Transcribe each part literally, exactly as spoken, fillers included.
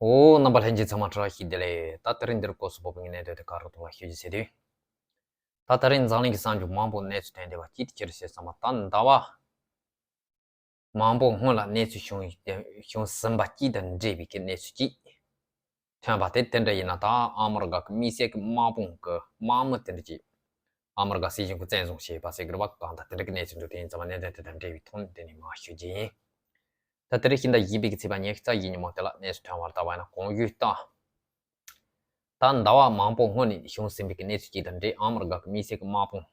འོ། རྣམ་པ་ལྷན་རྒྱས་ཚང་མ་བཀྲ་ཤིས་བདེ་ལེགས། ད་དེ་རིང་འདིར་སྐོར་སུ་བབས་པའི་གནད་དོན་དེ་ག་རེ་འདུག་ལ་ཤོད་ཀྱི་ཟེར་དུས། ད་དེ་རིང་འཛམ་གླིང་གི་གསར་འགྱུར་མང་པོ་གནས་ཚུལ་ཐོན་བསྡད་པ་གཅིག་དེ་ཅི་རེད་ཟེར་ཙམ་པ། ད་ཟླ་བ་མང་པོ་སྔོན་ལ་གནས་ཚུལ་བྱུང་བྱུང་ཟིན་པ་གཅིག་དང་འབྲེལ་བའི་གི་གནས་ཚུལ་གཅིག་ཐོན་པ་དེ། དེ་འདྲ་ཡིན་ན་ད་ཨ་མི་རི་ཀ་གི་དམིགས་བསལ་གྱི་དམག་དཔུང་གི་དམག་མི་དེ་འདྲ་གཅིག་ཨ་མི་རི་ཀ་སྲིད་གཞུང་གིས་བཙན་བཟུང་བྱས་པ་ཟེར་གི་རེད་པ། གང་ལྟར་དེ་འདྲ་གི་གནས་ཚུལ་འདུག་དེ་ཡིན་ཙང་གནད་དོན་དེ་དང་འབྲེལ་བའི་ཐོག་ནས་དེ་ནས་མར་ཞུ་རྒྱུ་ཡིན། ད་དེ་རིང་ཕྱི་ཟླ་བཞི་པའི་གི་ཚེས་པ་ཉི་ཤུ་རྩ་བཞི་ཉིན་མོ་དེ་ལ་གནས་ཚུལ་ཐོན་པར་ལྟ་བ་ཡིན་ན། གོང་ཞུས་ལྟར། ད་ཟླ་བ་མང་པོ་སྔོན་ནས་བྱུང་ཟིན་པའི་གི་གནས་ཚུལ་གཅིག་དང་འབྲེལ། ཨ་མི་རི་ཀ་གི་དམིགས་བསལ་གྱི་དམག་དཔུང་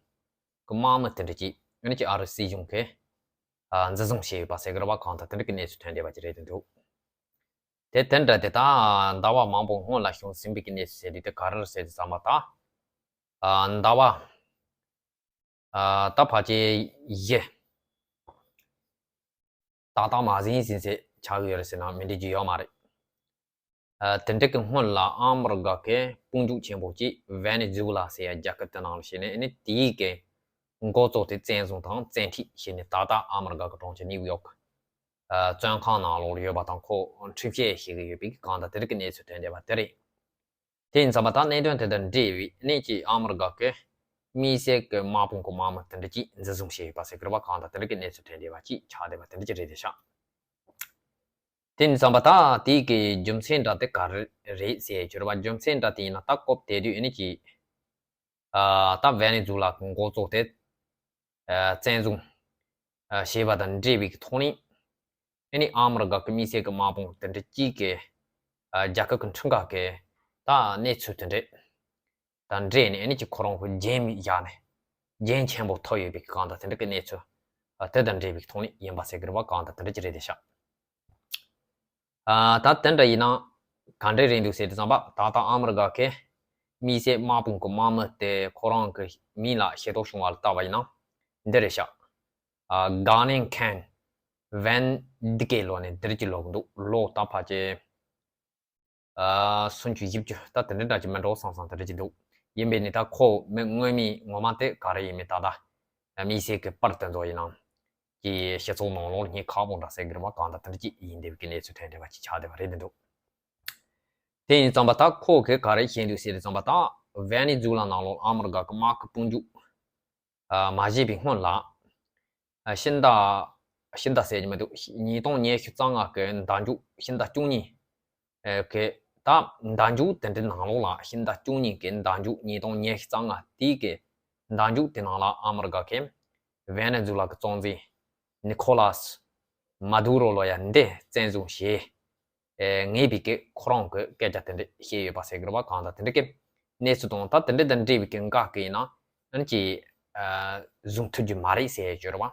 གི་དམག་མི་དེ་འདྲ་གཅིག་ཨ་ནི་ཅིག་ཨ་རིའི་སྲིད་གཞུང་གིས་ཨ་འཛིན་བཟུང་བྱས་ཡོད་པ་ཟེར་གི་རེད་པ། གང་ལྟར་དེ་འདྲ་གི་གནས་ཚུལ་ཐོན་བསྡད་པ་ཅིག་རེད་འདུག་དེ་དེ་འདྲ་དེ་ད་ཟླ་བ་མང་པོ་སྔོན་ལ་བྱུང་ཟིན་པའི་གི་གནས་ཚུལ་ཟེར་དུས་དེ་ག་རེ་རེད་ཟེར་དུས་ཙམ་པ། ད་ཨ་ཟླ་བ་ཨ་ད་ཕལ་ཆེར་བཞི་ཏག་ཏག་མ་ཟིན་ཟིན་ཟེར་ཆགས་ཀྱི་ཡོད་རེད་ཟེར་ན་མི་འགྲིག་རྒྱུ་ཡོད་མ་རེད། ཨ་དེ་འདྲ་གི་སྔོན་ལ་ཨ་མི་རི་ཀ་གི་དཔུང་འཇུག་ཆེན་པོ་གཅིག་ཝེ་ནེ་ཛུ་ལ་ཟེར་ཡ་རྒྱལ་ཁབ་དེ་ནང་ལ་བྱས་ནས། ཨ་ནི་དེའི་གི་འགོ་གཙོ་དེ་བཙན་བཟུང་དང་བཙན་ཁྲིད་བྱས་ནས། ད་ལྟ་ཨ་མི་རི་ཀ་གི་གྲོང་ཁྱེར་ནིའུ་ཡོག་ཨ་བཙོན་ཁང་ནང་ལོགས་ལ་ཡོད་པ་དང་། ཁོ་འཁྲུག་བཤད་བྱེད་ཀྱི་ཡོད་པའི་གང་ལྟར་དེ་འདྲ་གི་གནས་ཚུལ་ཐོན་བསྡད་པ་དེ་རེད། དེ་ཡིན་ཙང་མ་ད་གནད་དོན་དེ་དང་འབྲེལ་བའི་ནས་ཀྱི་ཨ་མི་རི་ཀ་གི་དམིགས་བསལ་གྱི་དམག་དཔུང་གི་དམག་མི་དེ་འདྲ་གཅིག་འཛིན་བཟུང་བྱས་ཡོད་པ་ཟེར་གི་རེད་པ། གང་ལྟར་དེ་འདྲ་གི་གནས་ཚུལ་ཐོན་བསྡད་པ་གཅིག་ཆགས་བསྡད་པ་དེ་འདྲ་གཅིག་རེད་དེ་ཤག་དེ་ཡིན་ཙང་མ་ད་དེའི་གི་རྒྱུ་མཚན་འདྲ་དེ་ག་རེ་རེད་ཟེར་གྱི་རེད་པ། རྒྱུ་མཚན་འདྲ་དེ་ཡིན་ན་ད་སྐབས་དེ་དུས་ཨ་ནི་ཀྱི་ཨ་ད་ཝེ་ནེ་ཛུ་ལ་གི་འགོ་གཙོ་དེ་ཨ་བཙན་བཟུང་ཨ་བྱས་པ་དང་འབྲེལ་བའི་གི་ཐོག་ནས། ཨ་ནི་ཨ་མི་རི་ཀ་གི་དམིགས་བསལ་གྱི་དམག་དཔུང་དེ་འདྲ་གཅིག་གི་ཨ་རྒྱལ་ཁབ་ཀྱི་ཁྲིམས་ཁང་གི་ད་གནས་ཚུལ་དེ་འདྲ་དང་འབྲེལ་ནས། ཨ་ནི་ཅིག་ཁོ་རང་ཁོ་རྒྱན་བཞག་ནས་རྒྱན་ཆེན་པོ་ཐོབ་ཡོད་པའི་གང་ལྟར་དེ་འདྲ་གི་གནས་ཚུལ་ཨ་དེ་དང་འབྲེལ་བའི་ཐོག་ནས་ཡིན་པ་ཟེར་གི་རེད་པ། གང་ལྟར་དེ་འདྲ་ཅིག་རེད་དེ་ཤག་ཨ་ད་དེ་འདྲ་ཡིན་ན་ག་འདྲ་རེད་འདུག་ཟེར་དུས་ཙམ་པ། ད་ལྟ་ཨ་མི་རི་ཀ་གི་དམིགས་བསལ་དམག་དཔུང་གི་དམག་མི་དེ་ཁོ་རང་གི་མིང་ལ་ཤེས་རྟོགས་བྱུང་བ་ལ་བལྟས་པ་ཡིན་ན་འདི་རེད་ཤག་ཨ་གྷ་ནིང་ཁན་ཝན་འདི་གའི་ལོ་ནས་འདིར་གྱི་ལོ་གི་འདུག་ལོ་ད་ཕལ་ཆེར་ཨ་སུམ་ཅུ་བཞི་བཅུ་ད་དེ་འདྲ་འདྲ་ཅིག་མི་འགྲོ་བསམ་བསམ་དེ་འདྲ་ཅིག་འདུག་ཡིན་པས་ནི་ད་ཁོ་མི་དངོས་མིང་ངོ་མ་དེ་ག་རེ་ཡིན་མིན་ད་ལྟ་དམིགས་བསལ་གྱི་པར་དེ་ཚོ་ཡིན་ནམ་གྱི་སྤྱི་ཚོགས་ནང་ལོགས་སྙན་ཁག་པོ་འདྲ་ཟེར་གི་རེད་པ། གང་ལྟར་དེ་འདྲ་ཅིག་ཡིན་བསྡད་པའི་གི་གནས་ཚུལ་ཐོན་བསྡད་པ་ཅིག་ཆགས་བསྡད་པ་རེད་འདི་འདུག་དེ་ཡིན་ཙམ་པ་ད་ཁོ་གིས་ག་རེ་བཤད་འདུག་ཟེར་དུས་ཙམ་པ། ད་ཝེ་ནེ་ཛུ་ལ་ནང་ལོགས་ཨ་མི་རི་ཀ་གི་དམག་གི་དཔུང་འཇུག་ཨ་མ་བྱས་པའི་སྔོན་ལ། ཨ་ཕྱི་ཟླ་ཕྱི་ཟླ་ཟེར་གྱི་མི་འདུག་ཉིས་སྟོང་ཉི་ཤུ་རྩ་ལྔ་གི་ཟླ་མཇུག་ཕྱི་ཟླ་བཅུ་གཉིས་ཨ་གི་ད་ཟླ་མཇུག་དེ་འདྲའི་ནང་ལོགས་ལ། ཕྱི་ཟླ་བཅུ་གཉིས་གི་ཟླ་མཇུག་ཉིས་སྟོང་ཉི་ཤུ་རྩ་ལྔ་དེའི་གི་ཟླ་མཇུག་དེ་ནང་ལ་ཨ་མི་རི་ཀ་གིས་ཝེ་ནེ་ཛུ་ལ་གི་གཙོ་འཛིན་ནི་ཁོ་ལཱས་མ་དུ་རོ་ལོ་ཡ་འདི་བཙན་བཟུང་བྱས། ཨེ་ངེས་པའི་གི་ཁོ་རང་གི་སྐད་ཆ་དེ་འདྲ་བཤད་ཡོད་པ་ཟེར་གི་རེད་པ། གང་ལྟར་དེ་འདྲ་གི་གནས་ཚུལ་དང་། ད་དེ་འདྲ་དང་འབྲེལ་བའི་གི་འགའ་གི་ཡིན་ན་ཨ་ནི་ཅིག་ཨ་བཟུང་ཐུབ་རྒྱུ་མ་རེད་ཟེར་ཡོད་རེད་པ།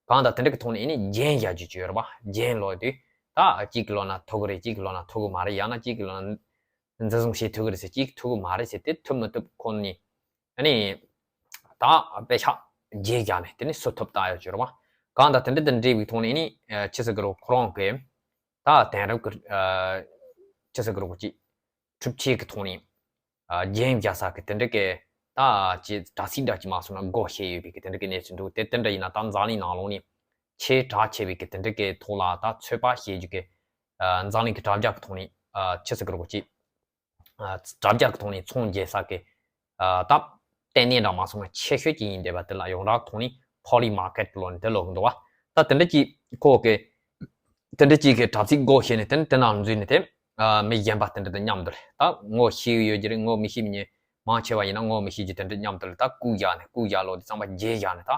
གང་ལྟར་དེ་འདྲ་གི་ཐོག་ནས་ཨ་ནི་རྒྱན་བཞག་རྒྱུ་ཅིག་ཡོད་རེད་པ། རྒྱན་ལོག་དུས་ད་གཅིག་གི་ལོག་ན་ཐུབ་གི་རེད། གཅིག་གི་ལོག་ན་ཐུབ་གི་མ་རེད། ཡང་ན་གཅིག་གི་ལོག་ན་འཛིན་བཟུང་བྱེད་ཐུབ་གི་རེད་ཟེར། གཅིག་ཐུབ་གི་མ་རེད་ཟེར། དེ་ཐུབ་མི་ཐུབ་ཁོ་ནས་ཨ་ནི་ད་དཔེ་ཆ་རྒྱན་བཞག་ནས་དེ་ནས་སུ་ཐུབ་ལྟ་ཡོད་ཅིག་ཡོད་རེད་པ། གང་ལྟར་དེ་འདྲ་དང་འབྲེལ་བའི་ཐོག་ནས་ཨ་ནི་ཨ་ཆི་ཟེར་གི་རེད། ཁོ་རང་གི་ད་དེང་རབས་ཀྱི་ཨ་ཆི་ཟེར་གི་རེད། ཅིག་འཁྲུག་ཆེན་གྱི་ཐོག་ནས་ཨ་རྒྱན་བཞག་ས་གི་དེ་འདྲ་གི་ད་ཅིག་དྲ་ཚིགས་འདྲ་ཅིག་མ་སོང་ན་སྒོ་ཕྱེ་ཡོད་པའི་གི་དེ་འདྲ་གི་གནས་ཚུལ་འདུག་དེ་དེ་འདྲ་ཡིན་ན་ད་འཛམ་གླིང་ནང་ལོགས་ནས་ཆེས་གྲགས་ཆེ་བའི་གི་དེ་འདྲ་གི་ཐོག་ལ་ད་ཚོད་དཔག་བྱེད་རྒྱུ་གི་ཨ་འཛམ་གླིང་གི་དྲ་རྒྱ་གི་ཐོག་ནས་ཨ་ཆི་ཟེར་གི་རེད། ཅིག་ཨ་དྲ་རྒྱ་གི་ཐོག་ནས་ཚོང་རྒྱག་ས་གི་ཨ་ད་ལྟེ་གནས་འདྲ་མ་སོང་ན་ཆེ་ཤོས་ཅིག་ཡིན་བསྡད་པ་དེ་ལ་ཡོངས་གྲགས་ཐོག་ནས་Polymarket་ལོ་ནས་དེ་ལོ་གི་འདུག་བ། ད་དེ་འདྲ་ཅིག་ཁོ་གི་དེ་འདྲ་ཅིག་གི་དྲ་ཚིགས་སྒོ་ཕྱེ་ནས་དེ་དེ་ནང་འཛུལ་ནས་དེ་ཨ་མི་གཞན་པ་དེ་འདྲ་དང་མཉམ་དུ་ད་ངོ་ཤེས་ཡོད་ཀྱི་རེད། ངོ་མི་ཤེས་མི་མང་ཆེ་བ་ཡིན་ན་ངོ་མི་ཤེས་ཀྱི་དེ་འདྲ་མཉམ་དུ་ད་རྐུ་བཞག་ནས་རྐུ་བཞག་ལོ་དེ་ཚང་མ་རྒྱན་བཞག་ནས་ད་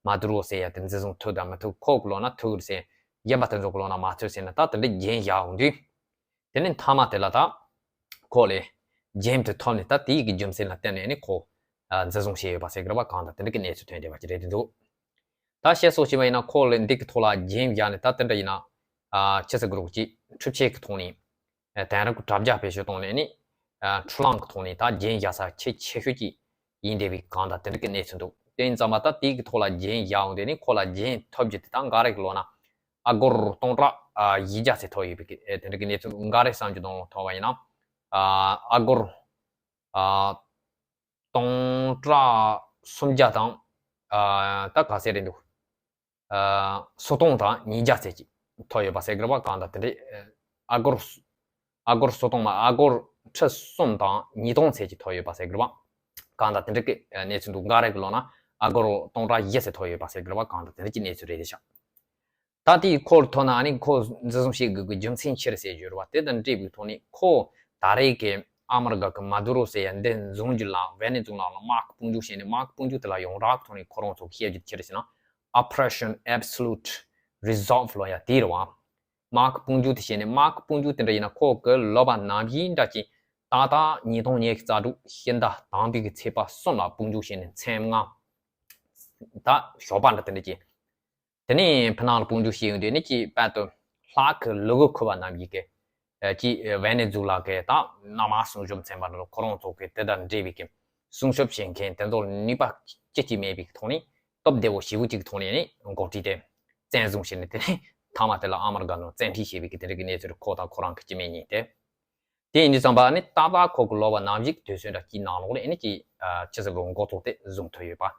མ་དུ་རོ་ཟེར་ཡ་དེ་འཛིན་བཟུང་ཐུབ་དང་མི་ཐུབ། ཁོ་གི་ལོ་ན་ཐུབ་ཟེར། གཞན་པ་དེ་ཚོ་གི་ལོ་ན་མ་ཐུབ་ཟེར་ནས་ད་དེ་འདྲ་རྒྱན་བཞག་འོང་དུས། དེ་ནས་མཐའ་མ་དེ་ལ་ད་ཁོ་ལས་རྒྱན་དེ་ཐོབ་ནས་ད་དེའི་གི་རྒྱུ་མཚན་ལ་བརྟེན་ནས་ནི་ཁོ་ཨ་འཛིན་བཟུང་བྱས་ཡོད་པ་ཟེར་གི་རེད་པ། གང་ལྟར་དེ་འདྲ་གི་གནས་ཚུལ་ཐོན་བསྡད་པ་ཅིག་རེད་འདུག་ད་བཤད་སྲོལ་ཞིག་ཡིན་ན་ཁོ་ལས་འདི་གི་ཐོག་ལ་རྒྱན་བཞག་ནས་ད་དེ་འདྲ་ཡིན་ན་ཨ་ཆི་ཟེར་གི་རེད། ཅིག་འཁྲུག་ཆེན་གི་ཐོག་ནས་ཨ་དེང་རབས་ཀྱི་དྲ་རྒྱ་བེད་སྤྱོད་གཏོང་ནས་ནི་ཨ་འཕྲུལ་གླང་གི་ཐོག་ནས་ད་རྒྱན་བཞག་ས་ཆེས་ཆེ་ཤོས་ཅིག་ཡིན་བསྡད་པའི་གང་ལྟར་དེ་འདྲ་གི་གནས་ཚུལ་འདུག་དེ་ཡིན་ཙང་མ་ད་དེའི་གི་ཐོག་ལ་རྒྱན་བཞག་འོང་དུས་ནི་ཁོ་ལ་རྒྱན་ཐོབ་རྒྱུ་དེ་ད་འགའ་རེ་གི་ལོ་ན་ཨ་སྒོར་སྟོང་ཕྲག་ཨ་བཞི་བརྒྱ་ཙམ་ཐོབ་ཡོད་པའི་གི་ཨེ་དེ་འདྲ་གི་གནས་ཚུལ། འགའ་རེ་བསམ་རྒྱུ་དང་ཐོབ་པ་ཡིན་ན་ཨ་ཨ་སྒོར་ཨ་སྟོང་ཕྲག་སུམ་བརྒྱ་དང་ཨ་ད་ག་ཚད་རེད་འདུག་ཨ་སོ་སྟོང་དང་ཉིས་བརྒྱ་ཙམ་ཅིག་ཐོབ་ཡོད་པ་ཟེར་གི་རེད་པ། གང་ལྟར་དེ་འདྲའི་ཨ་སྒོར་ ཨ་སྒོར་སོ་སྟོང་མ་ཨ་སྒོར་ཁྲི་གསུམ་དང་ཉིས་སྟོང་ཚད་ཅིག་ཐོབ་ཡོད་པ་ཟེར་གི་རེད་བ། གང་ལྟར་དེ་འདྲ་གི་གནས་ཚུལ་འདུག་འགའ་རེ་གི་ལོག་ན་ཨ་སྒོར་སྟོང་ཕྲག་བཞི་ཙམ་ཐོབ་ཡོད་པ་ཟེར་གི་རེད་བ། གང་ལྟར་དེ་འདྲ་གི་གནས་ཚུལ་རེད་ཤག་ད་དེའི་ཁོ་ཐོག་ན་ཨ་ནི་ཁོ་འཛིན་བཟུང་བྱེད་དགོས་ཀྱི་རྒྱུ་མཚན་ཆི་རེད་ཟེར་རྒྱུ་རེད་བ། དེ་དང་འབྲེལ་བའི་ཐོག་ནས་ཁོ་ད་རེས་ཀྱི་ཨ་མི་རི་ཀ་གི་མ་དུ་རོ་ཟེར་ཡ་འདི་འཛིན་རྒྱུ་ལ་ཝེ་ནེ་ཛུ་ལ་ལ་དམག་གི་དཔུང་འཇུག་བྱས་ནས་དམག་གི་དཔུང་འཇུག་དེ་ལ་ཡོངས་གྲགས་ཀྱི་ཐོག་ནས་ཁོ་རང་ཚོ་གི་བཤད་རྒྱུ་ཆི་རེད་ཟེར་ན། Operation Absolute Resolve ལབ་ཡ་དེ་རེད་བ། དམག་གི་དཔུང་འཇུག་དེ་བྱས་ནས་དམག་གི་དཔུང་འཇུག་དེ་འདྲ་ཡིན་ན་ཁོ་གི་ལོ་པ་ནམ་ཡིན་འདྲ་ཅིག་ཏག་ཏག་ཉིས་སྟོང་ཉི་ཤུ་རྩ་དྲུག་ཕྱི་ཟླ་དང་པོའི་གི་ཚེས་པ་གསུམ་ལ་དཔུང་འཇུག་བྱས་ནས་མཚན་ལྔ་ད་ཞོགས་པ་འདྲ་དེ་འདྲ་ཅིག་དེ་ནས་ཕི་ནང་ལ་དཔུང་འཇུག་བྱས་ཡོང་དུས་ནི་ཅིག་དཔལ་དུ་ལྷག་གི་ལུ་གུ་ཁུ་བ་རྣམས་ཡིན་གི་ཅིག་ཝེ་ནེ་ཛུ་ལ་གི་ད་གནམ་སྲུང་སྐྱོབ་ཚན་པ་འདྲ་ལ་ཁོ་རང་ཚོ་གི་དེ་དང་འབྲེལ་བའི་གི་སྲུང་སྐྱོབ་བྱེད་མཁན་དེ་ཚོ་ལ་ནུས་པ་ཅི་ཅི་མེད་པའི་གི་ཐོག་ནས་སྟོབས་བདེ་བོ་ཞེ་པོ་ཅིག་གི་ཐོག་ནས་ནི་འགོག་ཁྲིད་དེ་བཙན་བཟུང་བྱས་ནས། དེ་ནས་མཐའ་མ་དེ་ལ་ཨ་མི་རི་ཀ་ནང་བཙན་ཁྲིད་བྱས་པའི་གི་དེ་འདྲ་གི་གནས་ཚུལ་ཁོ་དང་ཁོ་རང་གི་སྐྱེ་དམན་གཉིས་ཏེ། དེ་ཡིན་དུས་ཙམ་པ་ནི་ཏག་ཏག་ཁོ་གི་ལོ་པ་ནམ་ཞིག་དུས་ཚོད་འདྲ་གཅིག་ནང་ལོགས་ལ་ཨ་ནི་ཅིག་ཨ་ཅི་ཟེར་དགོས་འགོ་ཚུགས་ཏེ་བཟུང་ཐུབ་ཡོད་པ།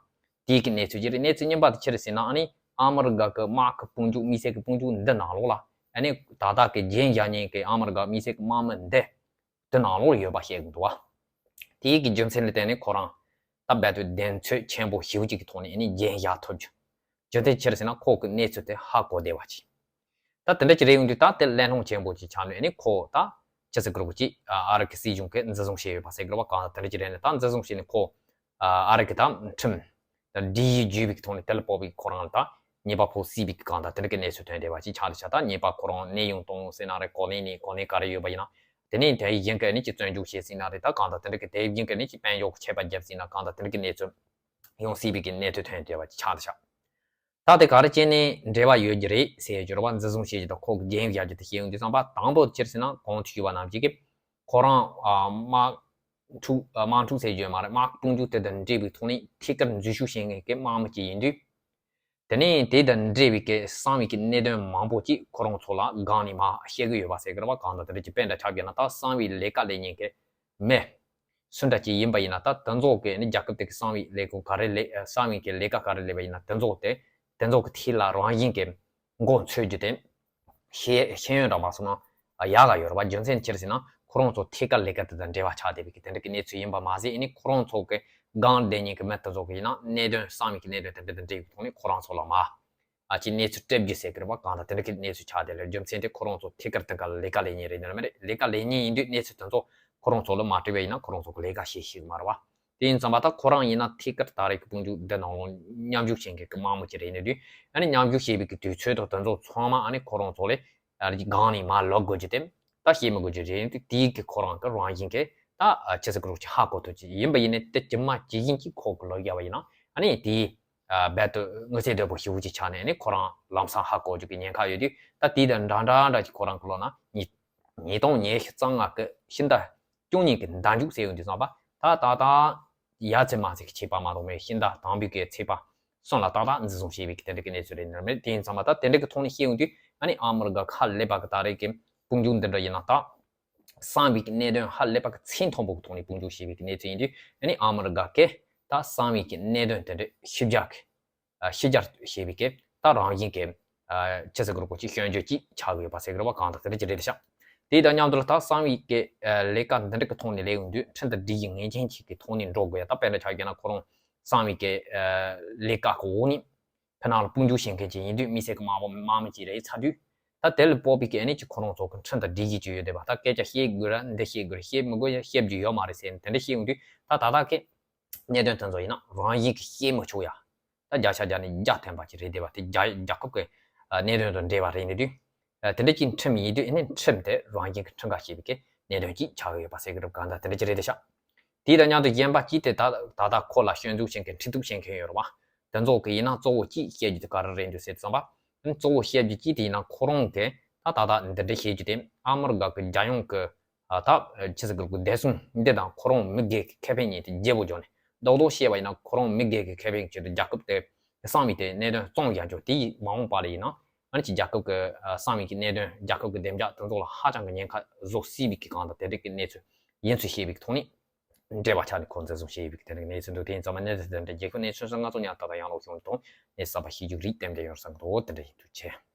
དེའི་གི་གནས་ཚུལ་ཅིག་རེད། གནས་ཚུལ་གཉིས་པ་དེ་ཅི་རེད་ཟེར་ན་ཨ་ནི་ཨ་མི་རི་ཀ་གི་དམག་གི་དཔུང་འཇུག་དམིགས་བསལ་གི་དཔུང་འཇུག་འདི་ནང་ལོགས་ལ་ཨ་ནི་ད་ལྟ་གི་རྒྱན་བཞག་མཁན་གི་ཨ་མི་རི་ཀ་དམིགས་བསལ་གི་དམག་མི་འདི་དེ་ནང་ལོགས་ལ་ཡོད་པ་བཤད་གི་འདུག་བ། དེའི་གི་རྒྱུ་མཚན་ལ་བརྟེན་ནས་ཁོ་རང་ད་རྦད་དེ་གདེང་ཚོད་ཆེན་པོ་ཞེ་པོ་ཅིག་གི་ཐོག་ནས་ཨ་ནི་རྒྱན་བཞག་ཐུབ་རྒྱུ། རྒྱུ་མཚན་ཅི་རེད་ཟེར་ན་ཁོ་གི་གནས་ཚུལ་དེ་ཧ་གོ་བདེ་བ་ཅིག་ད་དེ་འདྲ་ཅིག་རེད་ཡོང་དུས་ད་དེ་གླེང་སློང་ཆེན་པོ་ཅིག་ཆགས་ནས་ཨ་ནི་ཁོ་ད་ཅི་ཟེར་དགོས་རེད་ཅིག་ཨ་རི་གི་སྲིད་གཞུང་གིས་འཛིན་བཟུང་བྱས་ཡོད་པ་ཟེར་དགོས་རེད་བ། གང་ལྟར་དེ་འདྲ་ཅིག་རེད་ནས་ད་འཛིན་བཟུང་བྱས་ནས་ཁོ་ཨ་རི་གི་ད་ཁྲིམས་ད་ཌི་ཡི་བརྒྱུད་པའི་གི་ཐོག་ནས་དེ་ལ་དཔོག་པའི་ཁོ་རང་ལ་ད་ཉེས་པ་ཕོག་སྲིད་པའི་གི་གང་ལྟར་དེ་འདྲ་གི་གནས་ཚུལ་ཐོན་བསྡད་པ་ཅིག་ཆགས་རེད་ཤག་ད་ཉེས་པ་ཁོ་རང་གནས་དབྱུང་གཏོང་ཟེར་ན་རེད། གོ་གནས་ནས་གོ་གནས་ག་རེ་ཡོད་པ་ཡིན་ན། དེ་ནས་དེའི་རྒྱུན་གྱི་ནི་ཅིག་བཙོན་འཇུག་བྱས་ཟིན་ན་རེད། ད་གང་ལྟར་དེ་འདྲ་གི་དེའི་རྒྱུན་གྱི་ནི་ཅིག་དཔལ་འབྱོར་གྱི་ཆད་པ་བརྒྱབ་ཟིན་ན་གང་ལྟར་དེ་འདྲ་གི་གནས་ཚུལ་ཡོང་སྲིད་པའི་གི་གནས་ཚུལ་ཐོན་བསྡད་པ་ཅིག་ཆགས་བསྡད་ཤག་ད་དེ་ག་རེ་བྱས་ནས་འབྲེལ་བ་ཡོད་ཀྱི་རེད་ཟེར་རྒྱུ་རེད་བ། འཛིན་བཟུང་བྱེད་རྒྱུ་དང་ཁོ་གི་རྒྱན་བཞག་རྒྱུ་དེ་བཤད་ཡོང་དུས་ཙམ་པ་དང་པོ་ཅི་རེད་ཟེར་ན་གོང་དུ་ཞུས་པ་ནང་བཞིན་གི་ཁོ་རང་ཨ་དམག་འཁྲུག་ཨ་དམག་འཁྲུག་ཟེར་རྒྱུ་ཡོད་མ་རེད། དམག་དཔུང་འཇུག་དེ་དང་འབྲེལ་བའི་ཐོག་ནས་ཐད་ཀར་འཛུལ་ཞུགས་བྱེད་མཁན་གྱི་དམག་མི་ཅིག་ཡིན་དུས། དེ་ནས་དེ་དང་འབྲེལ་བའི་གི་གསང་བའི་གི་གནད་དོན་མང་པོ་ཅིག་ཁོ་རང་ཚོ་ལ་སྒང་ནས་མར་བཤད་གི་ཡོད་པ་ཟེར་གི་རེད་བ། གང་ལྟར་དེ་འདྲ་ཅིག་དཔེ་འདྲ་ཆ་བཞག་ན་ད་གསང་བའི་ལས་ཀ་ལས་མཁན་གི་མི་སུ་འདྲ་ཅིག་ཡིན་པ་ཡིན་ན་ད་དེ་ཚོ་གི་ནི་རྒྱལ་ཁབ་དེ་གི་གསང་བའི་ལས་ཁུངས་ག་རེ་ལས་གསང་བའི་གི་ལས་ཀ་ག་རེ་ལས་པ་ཡིན་ན་དེ་ཚོ་དེ་དེ་ཚོ་གི་ཐད་ལ་རང་བཞིན་གི་མགོ་འཚོས་རྒྱུ་དེ་ཤེས་ཤེས་ཡོན་འདྲ་མ་སོང་ན་ཡག་ག་ཡོད་རེད་བ། རྒྱུ་མཚན་ཅི་རེད་ཟེར་ན་ཁོ་རང་ཚོ་ཐད་ཀར་ལས་ཀ་དེ་དང་འབྲེལ་བ་ཆགས་བསྡད་པའི་གི་དེ་འདྲ་གི་གནས་ཚུལ་ཡིན་པ་མ་ཟད་ཨ་ནི་ཁོ་རང་ཚོ་གི་སྒང་བསྡད་མཁན་གི་མི་དེ་ཚོ་གི་ཡིན་ན་གནད་དོན་གསང་བའི་གི་གནད་དོན་དེ་འདྲ་དང་འབྲེལ་བའི་ཐོག་ནས་ཁོ་རང་ཚོ་ལ་མ་ཨ་ཅིག་གནས་ཚུལ་སྤྲད་རྒྱུ་ཟེར་གི་རེད་བ། གང་ལྟར་དེ་འདྲ་གི་གནས་ཚུལ་ཆགས་བསྡད་ལ་རྒྱུ་མཚན་དེ་ཁོ་རང་ཚོ་ཐད་ཀར་དེ་ག་ལ་ལས་ཀ་ལས་མཁན་རེད་ནི་རེད་མ་རེད། ལས་ཀ་ལས་མཁན་ཡིན་དུས་གནས་ཚུལ་དེ་ཚོ་ཁོ་རང་ཚོ་ལ་མ་སྤྲད་པ་ཡིན་ན་ཁོ་རང་ཚོ་གི་ལས་ཀ་བྱེད་ཤེས་གི་མ་རེད་བ། དེ་ཡིན་ཙང་མ་ད་ཁོ་རང་ཡིན་ན་ཐད་ཀར་ད་རེས་ཀྱི་དཔུང་འཇུག་འདི་ནང་ལོགས་མཉམ་ཞུགས་བྱེད་མཁན་གྱི་དམག་མི་ཅིག་རེད་ནི་དུས་ཨ་ནི་མཉམ་ཞུགས་བྱེད་པའི་གི་དུས་ཚོད་དང་དེ་ཚོ་ཚང་མ་ཨ་ནི་ཁོ་རང་ཚོ་ལས་ཨ་ནི་སྒང་ནས་མར་ལོག་དགོས་རྒྱུ་དེ་ད་བཤད་མི་དགོས་རྒྱུ་རེད། དེའི་གི་ཁོ་རང་གི་རང་བཞིན་གྱི་ད་ཅི་ཟེར་དགོས་རེད་ཅིག་ཧ་གོ་ཐུབ་ཀྱི་ཡིན་པ་ཡིན་ནའི་དེ་ཇི་མ་ཇི་བཞིན་གྱི་ཁོ་གི་ལོག་རྒྱབ་པ་ཡིན་ན་ཨ་ནི་དེའི་རྦད་དེ་དངོས་ཚན་བདེ་པོ་ཞེ་པོ་ཅིག་ཆགས་ནས་ཨ་ནི་ཁོ་རང་ལམ་སང་ཧ་གོ་རྒྱུ་གི་ཉེན་ཁ་ཡོད་དུས་ད་དེ་དང་འདྲ་འདྲ་འདྲ་ཅིག་ཁོ་རང་གི་ལོག་ན་ཉིས་ཉིས་སྟོང་ཉི་ཤུ་རྩ་ལྔ་གི་ཕྱི་ཟླ་བཅུ་གཉིས་ཀྱི་ཟླ་མཇུག་ཟེར་ཡོང་དུས་ཙམ་པ་ད་ད་ད་ཡ་ཚེ་མ་ཚེ་གི་ཆད་པ་མ་གཏོགས་མེད། ཕྱི་ཟླ་དང་པོའི་གི་ཚེས་པ་གསུམ་ལ་ཏག་ཏག་འཛིན་བཟུང་བྱས་པའི་གི་དེ་འདྲ་གི་གནས་ཚུལ་རེད་ནི་རེད་མེད། དེ་ཡིན་ཙང་མ་ད་དེ་འདྲ་གི་ཐོག་ནས་བཤད་ཡོང་དུས་ཨ་ནི་ཨ་མི་རི་ཀ་ཁ་ལས་པ་གི་ད་རེས་ཀྱི་དཔུང་འཇུག་འདི་འདྲ་ཡིན་ན་ད་གསང་བའི་གི་གནད་དོན་ཧ་ལས་པ་གི་ཚད་མཐོན་པོ་གི་ཐོག་ནས་དཔུང་འཇུག་བྱས་པའི་གི་གནས་ཚུལ་ཡིན་དུས་ཨ་ནི་ཨ་མི་རི་ཀ་གི་ད་གསང་བའི་གི་གནད་དོན་དེ་འདྲ་ཞིབ་རྒྱག་གི་ཨ་ཕྱི་གྱར་ཞེས་པའི་གི་ད་རང་བཞིན་གི་ཨ་ཅི་ཟེར་དགོས་རེད་གོ་ཅིག་སྐྱོན་བརྗོད་ཅིག་ཆགས་ཡོད་པ་ཟེར་གི་རེད་བ། གང་ལྟར་དེ་འདྲ་ཅིག་རེད་ཤག་དེ་དང་མཉམ་དུ་ལ་ད་གསང་བའི་གི་ཨ་ལས་ཀ་འདི་འདྲ་གི་ཐོག་ནས་ལས་ཡོང་དུས་ཁྲིམས་དང་སྒྲིག་གཞི་ངེས་ཅན་ཅིག་གི་ཐོག་ནས་འགྲོ་དགོས་ཡ། ད་དཔེར་ན་ཆ་བཞག་ན་ཁོ་རང་གསང་བའི་གི་ཨ་ལས་ཀ་གི་འོག་ནས་ཕྱི་ནང་ལ་དཔུང་འཇུག་བྱེད་མཁན་ཅིག་ཡིན་དུས་དམིགས་བསལ་གི་དམག་དམག་མི་ཅིག་རེད་ཚར་དུས་ད་དེ་ལ་དཔོག་པའི་གི་ཨ་ནི་ཅིག་ཁོ་རང་ཚོ་གི་ཁྲིམས་དང་སྒྲིག་གཞི་ཅིག་ཡོད་བསྡད་པ། ད་སྐད་ཆ་བཤད་དགོས་ར་འདི་བཤད་དགོས་ར་བཤད་མི་དགོས་ཡ་བཤད་རྒྱུ་ཡོད་མ་རེད་ཟེར་ནས་དེ་འདྲ་བཤད་ཡོང་དུས་ད་ད་ལྟ་གི་གནད་དོན་དེ་ཚོ་ཡིན་ན་རང་བཞིན་གྱིས་ཤེས་མི་ཆོག་ཡ། ད་བརྒྱ་ཆ་བརྒྱ་ནས་བརྒྱ་ཐོན་པ་ཅིག་རེད་བསྡད་པ་དེ་རྒྱ་རྒྱལ་ཁབ་ཀྱི་ཨ་གནད་དོན་དང་འབྲེལ་བ་རེད་ནི་དུས། ཨ་དེ་འདྲ་ཅིག་ཁྲིམས་ཡིན་དུས་ཨ་ནི་ཁྲིམས་དེ་རང་བཞིན་གྱིས་ཁྲིམས་ཁ་ཤེས་པའི་གི་གནད་དོན་ཅིག་ཆགས་ཡོད་པ་ཟེར་གི་རེད། གང་ལྟར་དེ་འདྲ་ཅིག་རེད་བསྡད་ཤག་དེ་དང་མཉམ་དུ་གཞན་པ་ཅིག་དེ་ད་ད་ལྟ་ཁོ་ལ་སྐྱོན་འཛུགས་བྱེད་མཁན་ཁྲིད་གཏུག་བྱེད་མཁན་ཡོད་རེད་བ། དེ་ཚོ་གི་ཡིན་ན་གཙོ་བོ་ཅིག་བཤད་རྒྱུ་དེ་ག་རེ་རེད་འདུག་ཟེར་དུས་ཙམ་པ། ཨ་ནི་གཙོ་བོ་བཤད་རྒྱུ་ཅིག་དེ་ཡིན་ན་ཁོ་རང་གི་ད་ད་ལྟ་འདི་འདྲ་བཤད་རྒྱུ་དེ་ཨ་མི་རི་ཀ་གི་རྒྱལ་ཡོངས་ཀྱི་ཨ་ད་ཕྱི་སྲིད་གི་བདེ་སྲུང་འདི་དང་ཁོ་རང་མི་སྒེར་གྱི་ཁེ་ཕན་གཉིས་དེ་བརྗེ་པོ་འཇོག་ནས་རྡོག་རྡོག་བཤད་པ་ཡིན་ན་ཁོ་རང་མི་སྒེར་གྱི་ཁེ་ཕན་ཆེད་དུ་རྒྱལ་ཁབ་དེ་གསང་བའི་དེ་གནད་དོན་བཙོང་རྒྱག་འཇོག་དེ་ཡིས་མ་འོངས་པ་ལ་ཡིན་ན་ཨ་ནི་ཅིག་རྒྱལ་ཁབ་ཀྱི་ཨ་གསང་བའི་གི་གནད་དོན་རྒྱལ་ཁབ་ཀྱི་བདེ་འཇགས་དེ་ཚོ་ལ་ཧ་ཅང་གི་ཉེན་ཁ་བཟོ་སྲིད་པའི་གི་གང་དང་དེ་འདྲ་གི་གནས་ཚུལ་ཡིན་ཚུལ་བཤད་པའི་གི་ཐོག་ནས་འབྲེལ་བ་ཆགས་ནས་ཁོང་འཛིན་བཟུང་བྱས་པའི་གི་དེ་འདྲ་གི་གནས་ཚུལ་འདུག་དེ་ཡིན་ཙང་མ་གནས་ཚུལ་དེ་འདྲ་རྒྱལ་ཁབ་གནས་ཚུལ་སོགས་ང་ཚོ་ཉར་ཐག་དང་ཡང་ལོག་བྱུང་དང་གནས་གསར་པ་ཤེས་རྒྱུ་རིགས་ཏན་ཏན་ཡོང་བསམ་གི་འདུག་དེ་འདྲ་ཡིན་འདུག་བྱས།